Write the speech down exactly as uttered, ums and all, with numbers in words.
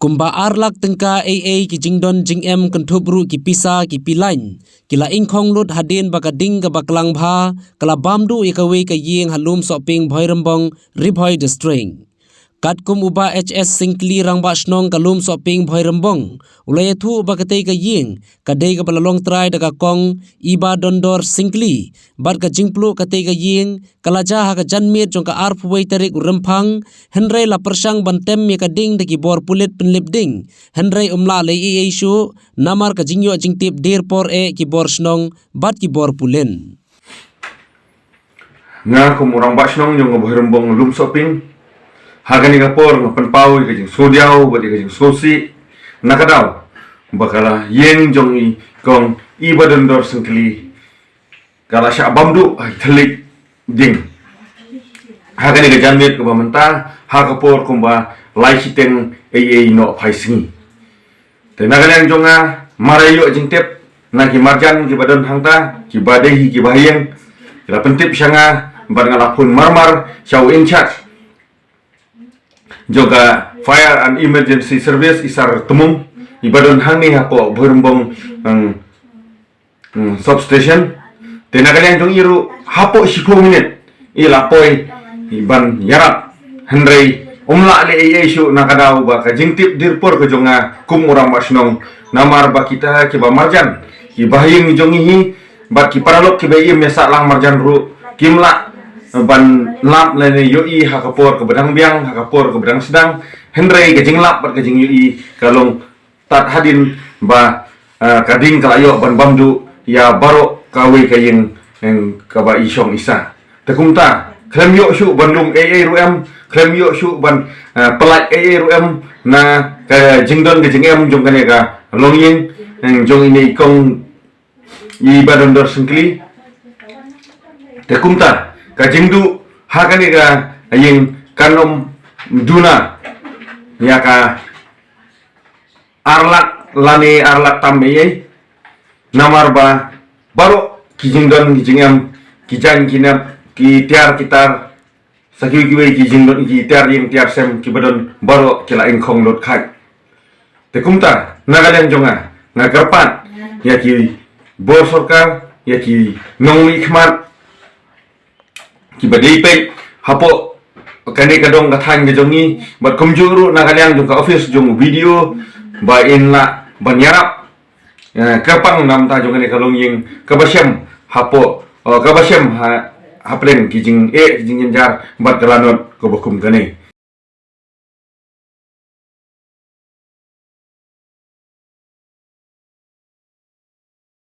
Kumba ar lak tyngka ei ei ki jingdon jingem kynthup ruh ki pisa ki pilain ki la ingkhong lut hadien ba ka ding kaba klang bha ka la bam duh ïa kawei ka ïing ha Lumsohping, Bhoirymbong, Ri Bhoi District. Katkum u Bah H S Syngkli, Rangbah Shnong ka Lumsohping, Bhoirymbong, u la ïathuh ba katei ka ïing ka dei kaba la long trai da ka Kong Ibadondor Syngkli, bad ka jingpluh katei ka ïing ka la jia ha ka janmiet jong ka arphew wei tarik u Rymphang, hynrei la pyrshang ban tem ïa ka ding da ki bor pulit pynlip ding, hynrei ym lah leh ei ei shuh namar ka jingïoh jingtip dier por eh ki bor shnong bad ki bor pulit. Nga kum u Rangbah Shnong jong ka Bhoirymbong Lumsohping, ha kane ka por nga pynpaw ïa ka jingsngewdiaw bad ïa ka jingsngewsih na ka daw ba ka la ïing jong i Kong Ibadondor Syngkli ka la shah bam duh ha i thylliej ding ha kane ka janmiet kaba mynta, ha ka por kumba lai shiteng ei ei noh phai sngi. Te na ka liang jong nga, mar ïoh jingtip na ki marjan kiba don hangta, kiba dei hi kiba ha ïing, ki la pyntip sha nga bad nga la phone marmar sha u in charge jong ka Fire and Emergency Service, i Sar Tmung, iba don hangne hapoh Bhoirymbong, em, em, substation. Te na ka liang jong i ruh hapoh shiphew minit i la poi ban ïarap, hynrei ym lah leh ei ei shuh na ka daw ba ka jingtip dier por ka jong nga kum u Rangbah Shnong, namar ba kita kiba marjan, kiba ha ïing jong ngi hi bad ki paralok kiba im ïa sah lang marjan ruh kim lah ban lap lane ïohi ha ka por kaba dang biang, ha ka por kaba dang sdang, hynrei ka jinglap bad ka jingïohi ka long tad hadien ba, eh, ka ding ka la ïoh ban bam duh ïa baroh kawei ka ïing, em, kaba i shong i sah. Te kumta khlem ïoh shuh ban lum ei ei ruh em, khlem ïoh shuh ban, eh, pyllait ei ei ruh em na ka jingdon ka jingem jong kane ka longïing, em, jong ine i Kong Ibadondor Syngkli. Te kumta ka jingduh ha kane ka ïing kan ym duna ïa ka ar lak lane ar lak tam ei ei, namar ba baroh ki jingdon ki jingem, ki jaiñ ki nep, ki tiar ki tar, sa kiwei kiwei ki jingdon, ki tiar ïing tiar sem kiba don baroh ki la ingkhong lut khaïi. Te kumta na ka liang jong nga, nga kyrpad ïa ki bor sorkar, ïa ki nongmihkhmat kiba dei peit hapoh kane ka dong ka thaiñ ka jong ngi, bad kumjuh ruh na ka liang jong ka office jong u B D O, ba in lah ban ïarap, eh, kyrpang na bynta jong kane ka longïing kaba shem hapoh, eh, kaba shem ha, hapdeng ki jingeh ki jingjynjar bad ka lanot kaba kum kane.